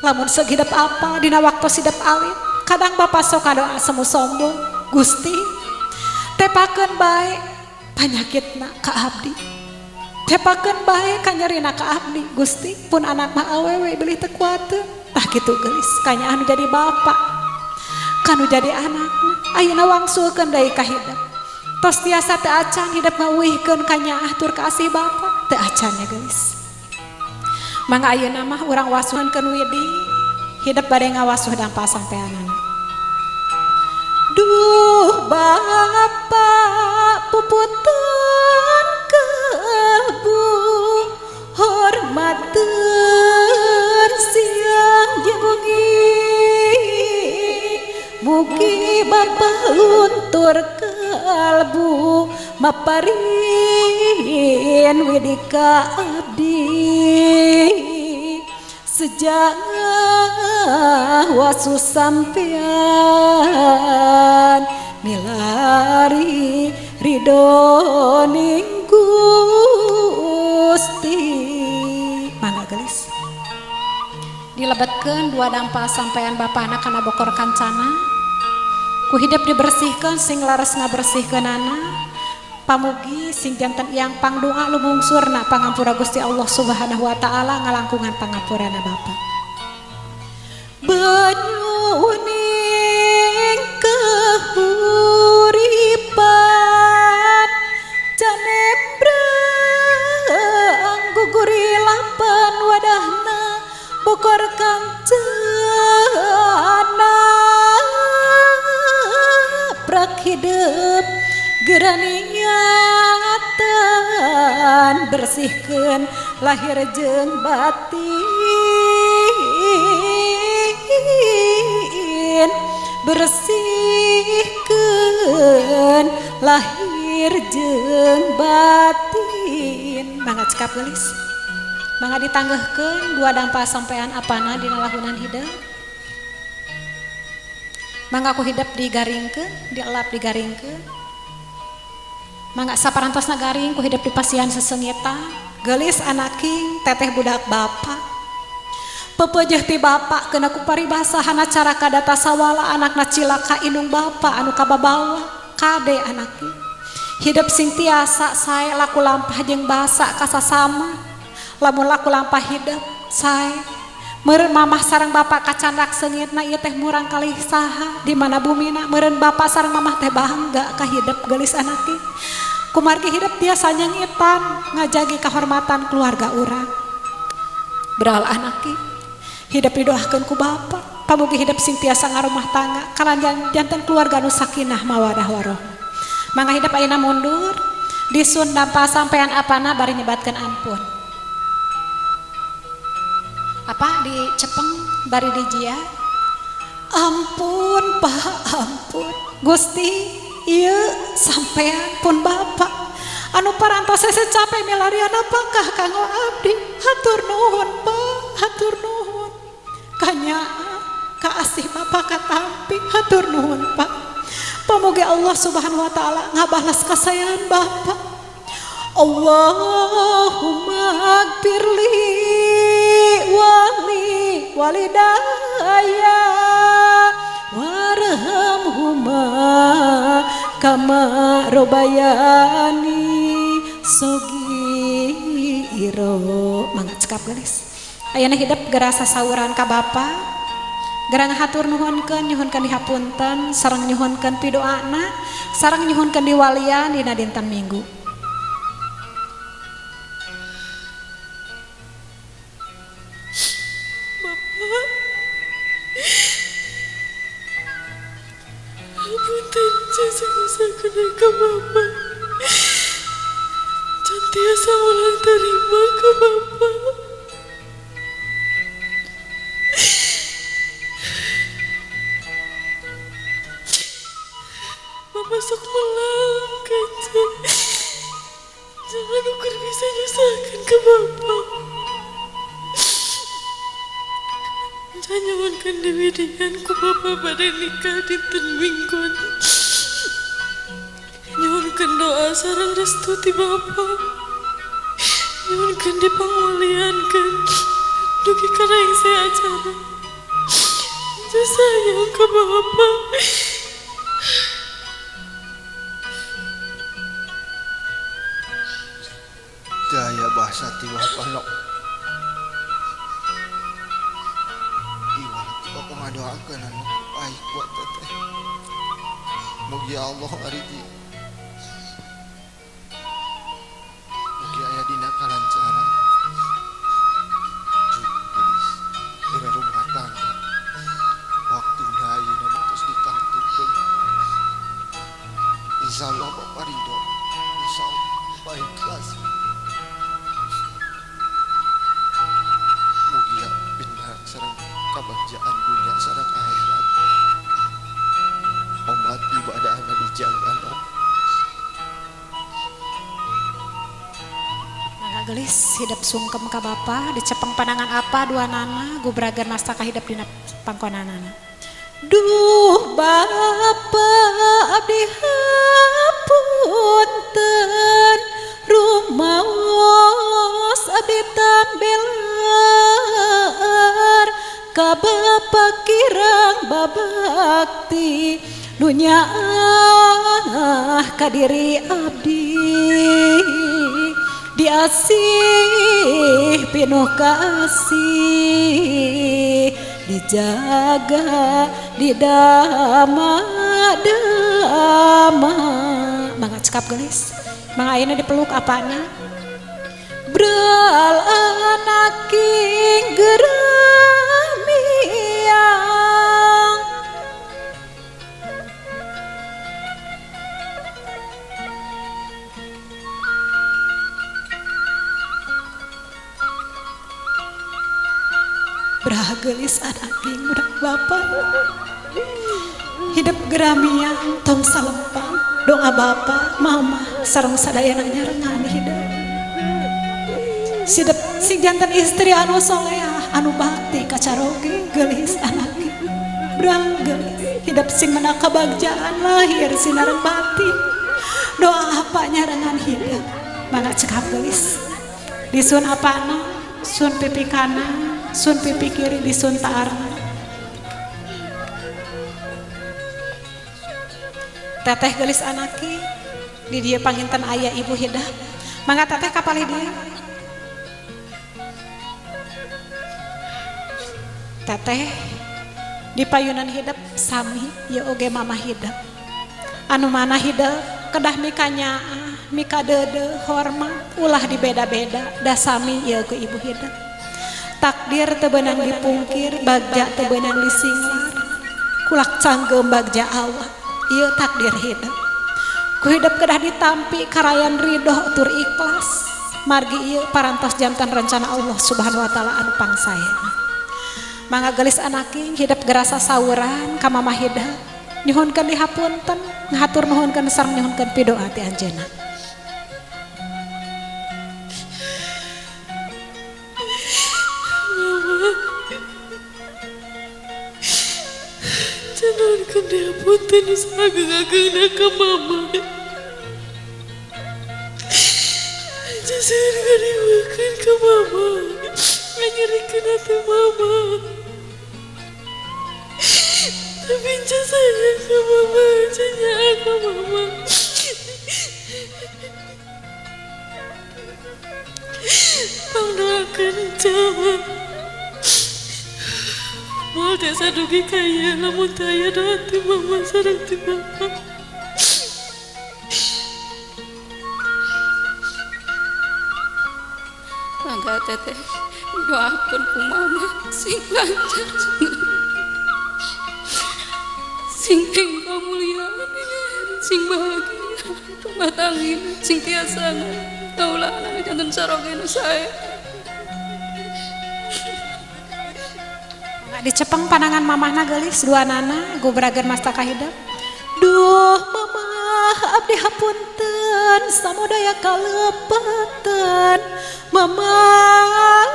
lamun seug hidep apal dina waktu hidep alit kadang bapak sok kadoa semu sombong Gusti tepakeun bae panyakitna ka abdi. Tepakeun bae kanyerina ka abdi Gusti pun anak mah awewe bilih teu kuateun. Tah kitu geulis kanyaah nu jadi bapak kanu jadi anak ayeuna wangsulkeun deui ka hidep. Tos tiasa teu acan hidep ngawihkeun kanyaah tur kasih bapak teu acan nya geulis. Mangga ayeuna mah urang wasuhankeun widi hidep bade ngawasuh dampal sampeanana. Duh bapak puputan kalbu hormateun siang jeung wengi mugi bapak luntur kalbu maparin widi ka abdi sejak wasu sampean milari ridho ning Gusti. Mangga geulis dilebetkeun dua dampal sampean bapana kana bokor kancana ku hidep dibersihkeun sing laras ngabersihkeunana pamugi sing janten yang pangdoa lumungsurna pangampura Gusti Allah Subhanahu wa taala ngalangkungan pangapurana bapa. Banyu ning kahuripan canembrang guguri lapan wadahna bokor kancana prak hidup geraniatan bersihkeun lahir jeung batin bersihkeun lahir jeung batin. Mangga cekap geulis mangga ditanggeuhkeun dua dampal sampean apana dina lahunan hideung. Mangga ku hidep digaringkeun, dielap digaringkeun. Mangga saparantosna garing ku hidep di pasian sesengitan. Geulis anaking teteh budak bapak. Pepejeh ti bapak kena ku paribasahana cara kadata sawala anakna cilaka indung bapak anu kababawa kade anaki. Hidup sing tiasa sae laku lampah jeung basa kasasama. Lamun laku lampah hidup sae. Meureun mamah sareng bapak kacandak seungitna ieu teh murang kalih saha di mana bumina meureun bapak sareng mamah teh bangga ka hidup geulis anaki. Kumargi hidup tiasa nyengitan ngajagi kahormatan keluarga urang. Beral anaki hidup didoakeun ku bapak, pamugi hidup sing tiasa ngarumah tangga kalanjan janten keluarga nu sakinah mawadah warohmah. Mangga hidup ayeuna mundur disun dampa sampean apana bari nyebatkeun ampun. Apa dicepeng bari dijia? Ampun Pak, ampun Gusti, ieu sampean pun bapak anu parantos hese capek milarian apakah kanggo abdi? Hatur nuhun Pak, hatur nuhun. Kanyaah ka asih bapak katampi, hatur nuhun Pak. Pamugi Allah Subhanahu wa taala ngabalas kasayangan bapak. Allahumma gfirli wali walidaya warhamhuma kama robayani sogiro. Mangga cekap gelis. Ayeuna hidep gerasa sauran ka bapa. Gerang hatur nuhunkeun nyuhunkeun dihapunten sareng nyuhunkeun pidoana sareng nyuhunkeun diwalian dina dinten Minggu. Bapak, apunten jasa nyusahkeun ka Bapak. Can tiasa ulang terima ka Bapak. Bapak sok melang kaca. Jangan ukur bisa nyusahkan ke Bapak. Jangan nyuhunkeun deui dengan ku Bapak pada nikah dinten Minggon. Nyuhunkeun doa sareng restu ti Bapak. Nyuhunkeun dipangwaliankeun dugi kana yang saya acara. Saya sayang ke Bapak. Daya bahasa ti Bapak nok. Iwal ti Bapak ngadoakeun anu baik buat teteh. Mugi Allah ngariji. Mugi aya dina kalancaran. Cuk gelis dina rumah tangga. Waktuna ayeuna tos ditangtukeun. Insyaallah Bapak ridho. Insyaallah Bapak ikhlas. Mugia pindah sareng kabagjaan dunia sareng akhirat. Omat ibadahna dijaga nok. Mangga gelis hidep sungkem ka bapa dicepeng pandangan apa dua nana gubragan mastaka hidep dina pangkonanana. Duh bapa abdi hapunten rumaos abdi tambelar ka bapa kirang babakti nu nyaah ka diri abdi diasih pinuh kasih dijaga didama-dama. Mangga cekap gelis. Mangga ayeuna dipeluk apana? Bral anaking geramiang. Brah gelis anaking budak bapak. Hidup geramiang tong salempang doa bapak mama sareng sadayana nyarengan hidup. Sidep sing janten istri anu soleah anu bakti kacaroge gelis anake. Brah gelis hidup Hidep sing menang kebagjaan lahir sinareng batin. Doa apa nyarengan hidep. Mangga cekap gelis. Disun apana, sun pipi kanan, sun pipi kiri, disun taarna. Teteh gelis anaki, di dia panginten ayah ibu hidep. Mangga teteh kapalih dia. Teteh di payunan hidep sami ya oge mama hidep. Anu mana hidep kedah mikanyaah, mikadeudeung hormat, ulah dibeda-beda, da sami ya ke ibu hidep. Takdir teu beunang dipungkir, bagja teu beunang disinglar. Kulak canggeum bagja awak, ieu takdir hidep. Ku hidep kedah ditampi karayan ridho tur ikhlas. Margi ieu parantos jantan rencana Allah Subhanahu wa taala anu pangsaena. Mangga gelis anaki hidep gerasa sauran ka mama hidep. Nyuhunkeun dihapunten, ngahatur nuhunkeun sareng nyuhunkeun pidoa ti anjeunna. Mama, nyuhunkeun dihapunten saageng-agengna ka mama. Seueur ngariweukeun ka mama, nganyerikeun hati mama. Tapi Enca sayang ke mama, Enca nyaah ke mama. Pang doakan Enca mah. Moal tiasa dugi ka ieu lamun teu aya doa ti mama sareng ti bapa. Mangga teteh doakeun ku mama sing lancar, sing kamuliaan, sing bahagia, rumah tangga sing tiasa kaulah anak jantan saroge nu sae. Dicepeng panangan mamahna geulis dua nana gubrageun mastaka hidep. Duh mamah abdi hapunten samudaya kalepatan. Mamah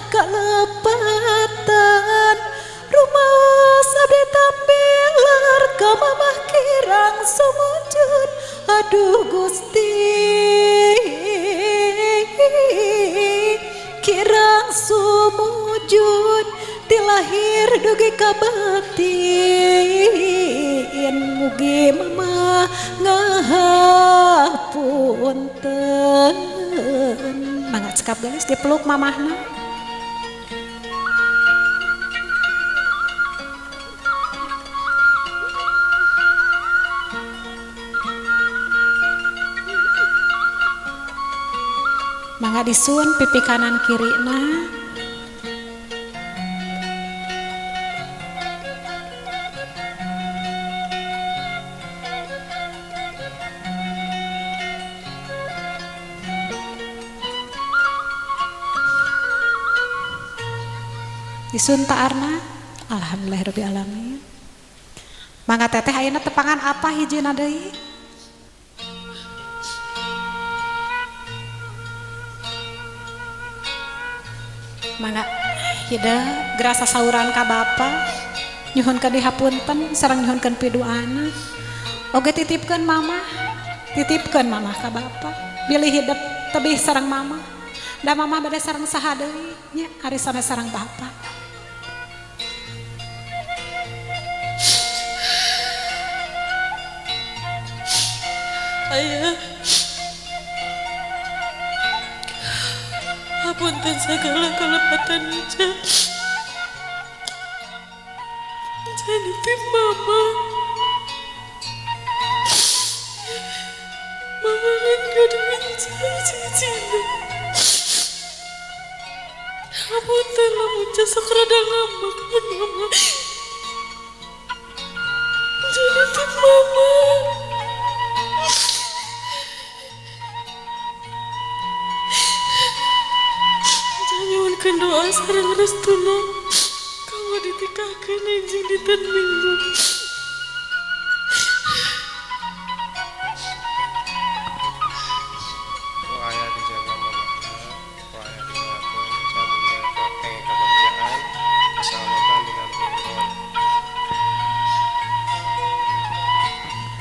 kalepatan. Rumaos abdi tambilar ka mamah kirang sumujud. Aduh Gusti kirang sumujud ti lahir dugi ka batin. Mugi mama ngahapunten. Mangga cekap gelis dipeluk mamahna. Mangga disun pipi kanan kirina. Disun taarna. Alhamdulillahirabbil alamin. Mangga teteh ayeuna tepangan apa hijina deui? Mangga hidep gerasa sauran ka bapa. Nyuhunkeun dihapunten sareng nyuhunkeun piduana. Oge titipkeun mama, titipkeun mama ka bapa. Bilih hidep tebih sareng mama. Da mama bade sareng saha deui nya ari sanes sareng bapa. Ayah, hapunten segala kalepatan Enca. Enca nitip mama. Mama kan gaduh Enca hiji-hijina. Hapunten lamun Enca sok rada ngambek mun mama. Enca nitip mama. Nyuhunkeun doa sareng restuna kanggo ditikahkeun enjing dinten Minggu. Ku aya dijaga mamahna, ku aya didoakeun Enca mugia kenging kebahagiaan, keselamatan dina lingkungan.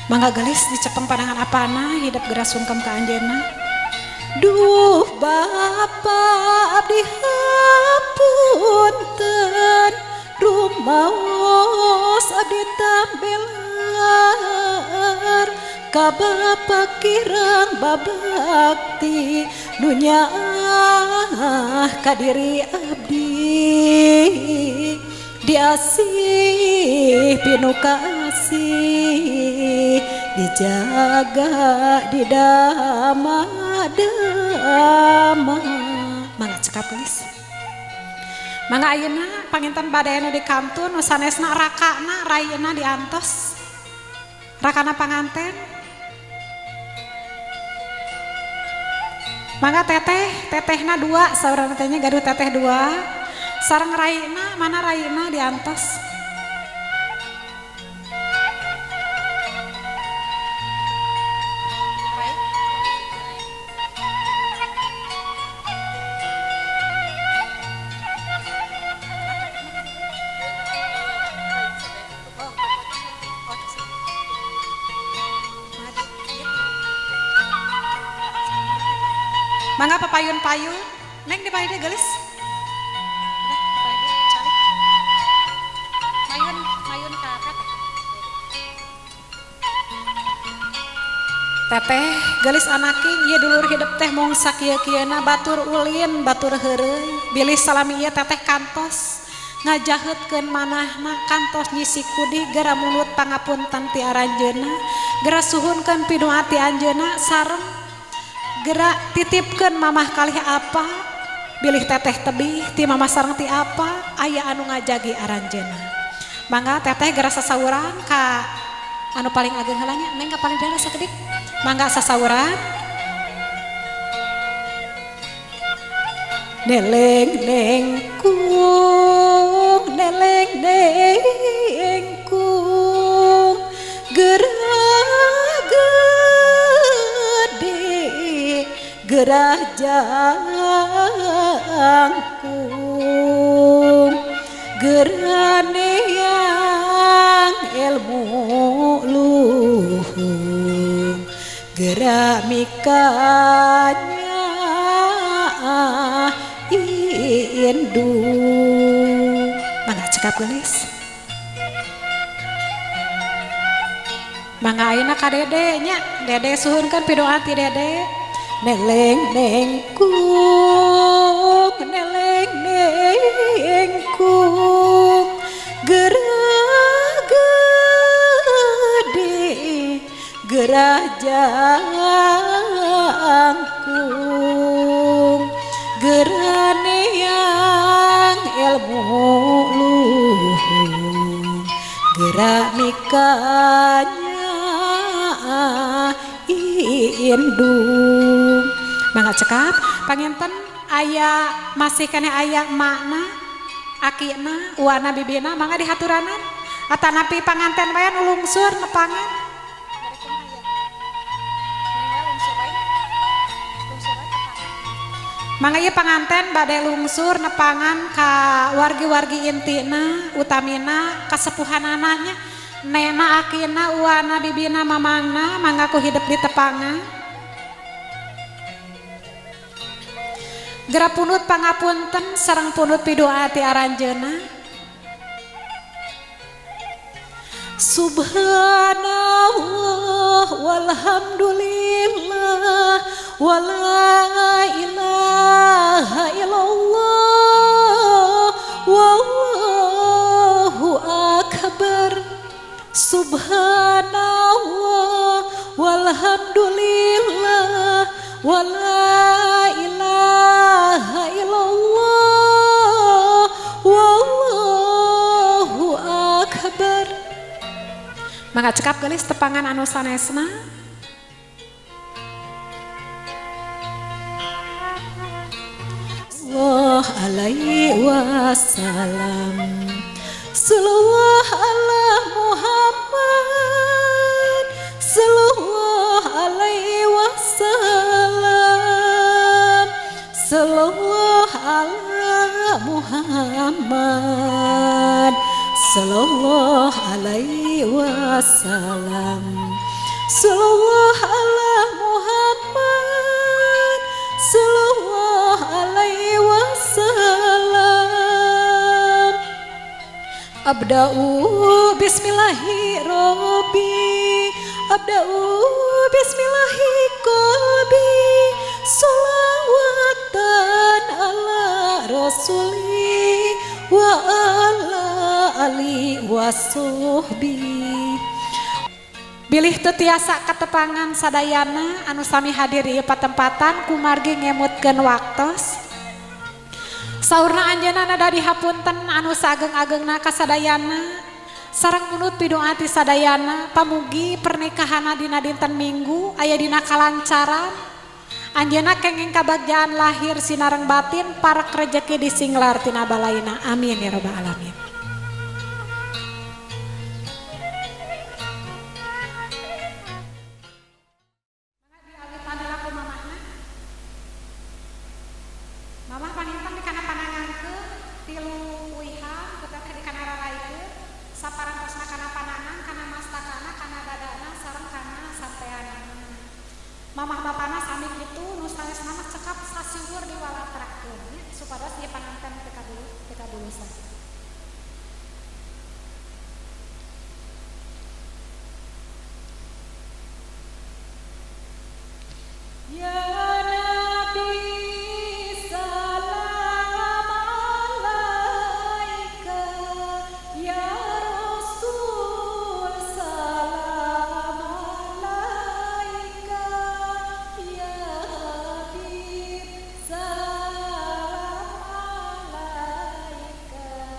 Mangga gelis dicepeng pandangan apana hidep geura sungkem ka anjeunna. Duh Bapa abdi hapunten rumaos abdi tambelar ka Bapa kirang babakti nu nyaah ka diri abdi diasih pinu kasih dijaga didama-dama. Mangga cekap gelis. Mangga ayeuna panginten bade anu di kantun nu sanesna rakana raina diantos. Rakana panganten. Mangga teteh, tetehna dua saurana teh nya gaduh teteh dua. Sareng raina, mana raina diantos. Mangga papayun-payun, neng di payun gelis. Mayun, mayun ka teteh. Teteh gelis anaking ieu dulur hidep teh mong sakieu-kieuna batur ulin, batur heureuy. Bilih salami ieu teteh kantos ngajaheutkeun manahna, kantos nyisi kudih gera mulut pangapunten ti aranjeunna, gera suhunkeun pinuati anjeunna sareng gerak titipkeun mamah kalih apa bilih teteh tebih ti mamah sareng ti apa aya anu ngajagi aranjeunna. Mangga teteh geura sasauran ka anu paling ageng heula nya, neng ka paling daerah sakedik. Mangga sasauran. Neleng neng kung, neleng neng kung, geura gede gerah jangkung, gerah neang ilmu luhung, gerah mikanya indung. Mangga cekap gelis. Mangga ayeuna ka dede nya, dede suhunkeun pidoa ti dede. Neleng neng kung, neleng neng kung, gerah gede gerah jangkung, gerah neang ilmu luhung, gerah mikanya indung. Mangga cekap panginten aya masih keneh aya makna akina uana bibina mangga dihaturanan atanapi panganten wae nu lungsur nepangan. Mangga ieu panganten bade lungsur nepangan ka wargi-wargi intina utamina kasepuhanana nya, nena akina uana bibina mamangna mangga ku hidep ditepangan. Geura punut pangapunten sareng punut pidoa ti aranjeunna. Subhanallah walhamdulillah wala ilaha illallah wallahu akbar. Subhanallah walhamdulillah wala ilaha illallah wallahu akbar. Mangga cekap gelis tepangan anu sanesna. Allah alaihi wasallam, sallallahu ala Muhammad, sallallahu alaihi wasallam, sallallahu ala Muhammad, sallallahu alaihi wasallam. Sallallahu ala Muhammad sallallahu alaihi wasallam. Abda'u bismillahi rabbi, abda'u bismillahi qalbi, sholawatan ala rasuli wa ala ali wa suhbi. Bilih teu tiasa katepangan sadayana anu sami hadir ieu patempatan kumargi ngemutkeun waktos. Saurna anjeunna nada dihapunten anu saageng-agengna kasadayana sareng munut pidoa ti sadayana pamugi pernikahanna dina dinten Minggu aya dina kalancaran. Anjeunna kenging kabagjaan lahir sinareng batin parek rejeki disinglar tina balaina. Amin ya rabbal alamin. Mamah panginten dikana panangankeun tilu uihan ku teteh dikana raraikeun saparantosna kana panangan kana mastakana kana dadana sareng kana sampeanana. Mamah bapana sami kitu nu sanesna mah cekap sasiwur diwalatrakeun nya supados ieu panganten teu kabulusan. Ya Nabi salam alaika, ya Rasul salam alaika, ya Habib salam alaika.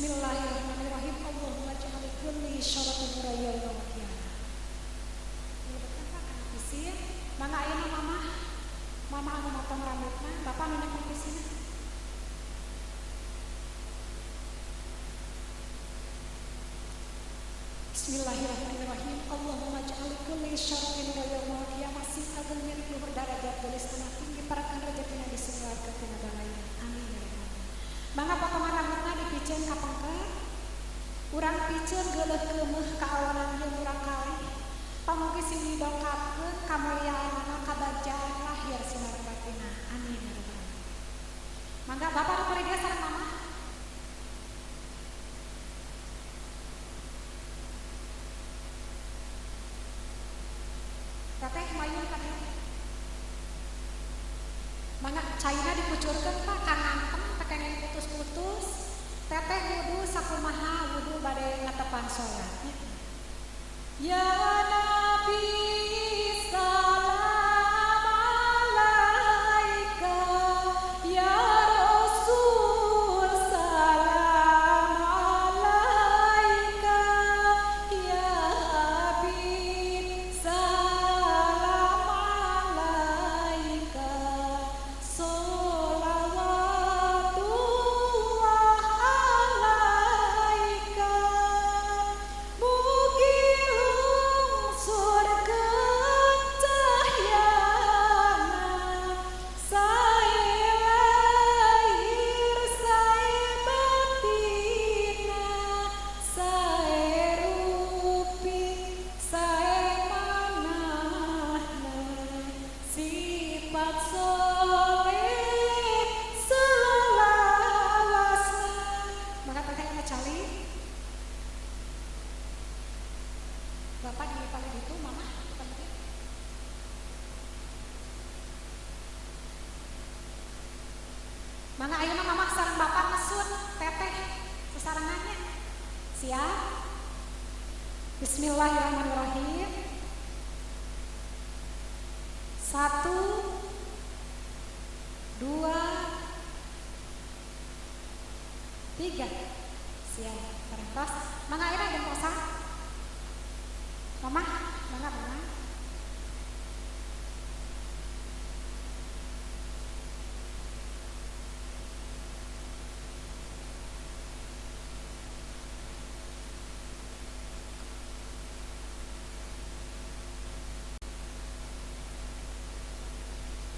Bismillahirrahmanirrahim. Allahumma ja'al kulli syaratin murayya wa qiyamah. Dilebetkeun Pak kana pisir. Mangga ayeuna mama. Mama anu motong rambutna, bapak anu nyekel pisirna. Bismillahirrahmanirrahim. Allahumma ja'al kulli syaratin murayya wa qiyamah. Sing ageng milik luhur darajat gelis tanah tinggi parakan rejekina di surga tina balaya. Amin ya rabbal alamin. Mangga potongan rambutna dipiceun ka pengker. Urang piceun geuleuh keumeuh kaawanan ieu murang kalih. Pamugi sing didongkapkeun kamuliaanana kabagjaan lahir sinar batina. Amin ya rabbal alamin. Mangga bapak nu kuring sareng mama. Teteh mayun ka dieu. Mangga caina dikucurkeun Pak ka ngantem teu kenging putus-putus. Teteh wudu sakumaha wudu bade ngatepan salat. Ya Nabi salam alaika, ya Rasul salam alaika, ya Habib salam alaika, sholawatullah alaika, mugi lungsur kecahyana, sae lahir sae batina, sae rupi sae manahna, sifat soleh selawasna. Maka teteh anu cali bapak dilipali itu mama bukan dia. Mangga ayeuna mama sareng bapak ngesut teteh sesarengannya. Siap? Bismillahirrahmanirrahim. 1 2 3. Siap. Parantos. Mangga ayeuna gentosan. Mama, mangga mama.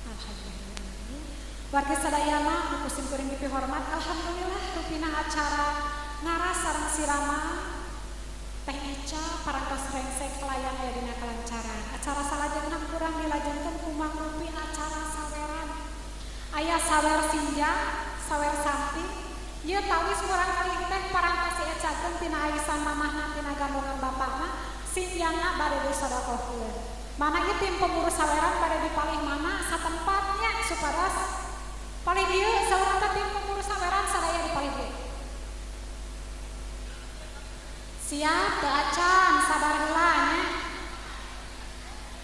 Alhamdulillah. Warga sadayana anu ku simkuring dipihormat, alhamdulillah rupina acara ngaras sareng sirama Teh Ica parantos rengsek kelayan aya dina kelancaran. Acara salajengna kurang dilajengkeun ku mangrupi acara saweran. Aya sawer sinjang, sawer samping. Ieu tawis murang kalih teh parantos diecakeun tina aisan mamahna tina gandongan bapakna, sinjangna bade disodakohkeun. Mana ieu tim pengurus saweran bade dipalih mana satempatnya supados palih dieu saurang teh tim pengurus saweran sadaya dipalih dieu. Siap teu acan sabar heula nya.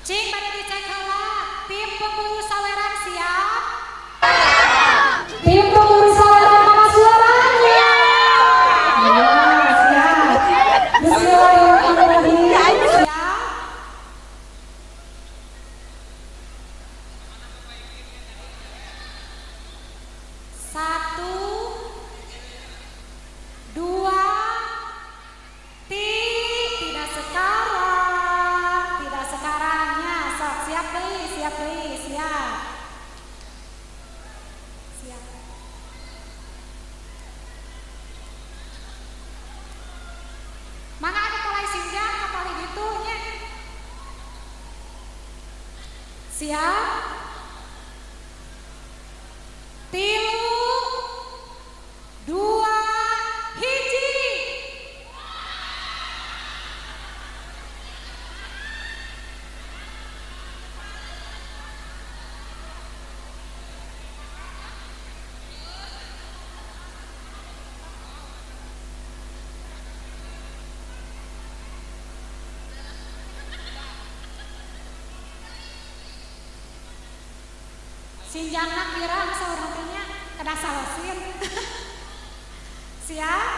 Cing bade dicek heula tim pengurus saweran siap? Tim pengurus saweran mana suaranya? Ya, siap. Bismillahirrahmanirrahim. Siap. 1 2 tidak sekarang, tidak sekarangnya. Sok siap deui, siap deui, siap. Siap. Mangga anu mulai sinjang ka palih ditu nya. Siap. 3 2 1. Sinjangna kirang saurang teh nya kedah salosin. Siap?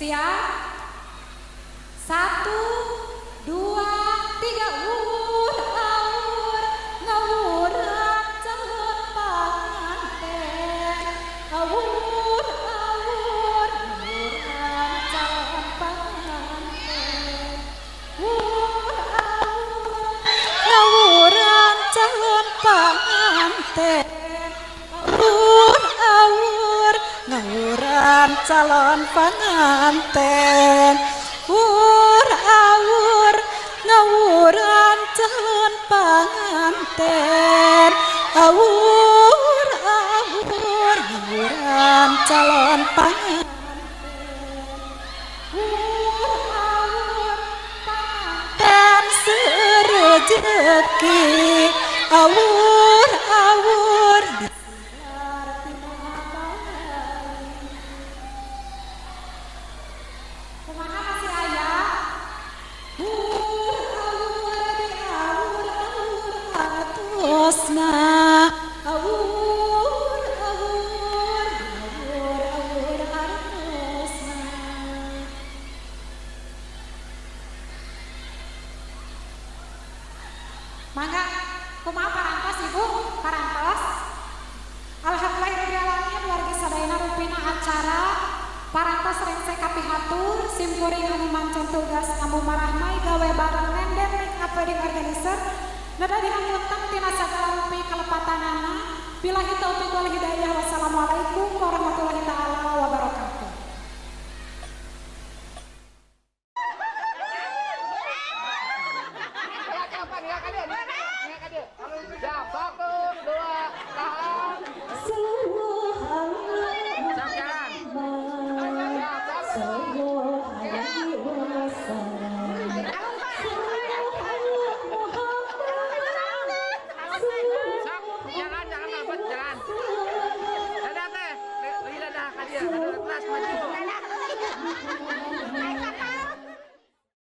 Siap? 1, 2, 3. Wur awur ngawuran calon panganten. Awur awur ngawuran calon panganten. Wur awur ngawuran calon panganten. Awur awur ngawuran calon panganten. Wur awur ngawuran calon panganten. Awur awur ngawuran calon panganten. Wur awur panganten serejeki. Awur awur kumaha masih aya? Wur awur di awur awur artosna. Awur awur awur awur artosna. Mangga kumaha parantos Ibu? Parantos. Alhamdulillahirabbil wargi sadayana rupina acara parantos rengse kapihatur simkuring anu mancen tugas ambu marahmai gawe bareng nenden make up wedding organizer nada dihapunten tina sagala rupi kalepatanana. Billahi taufik wal hidayah. Wassalamualaikum warahmatullahi taala wabarakatuh.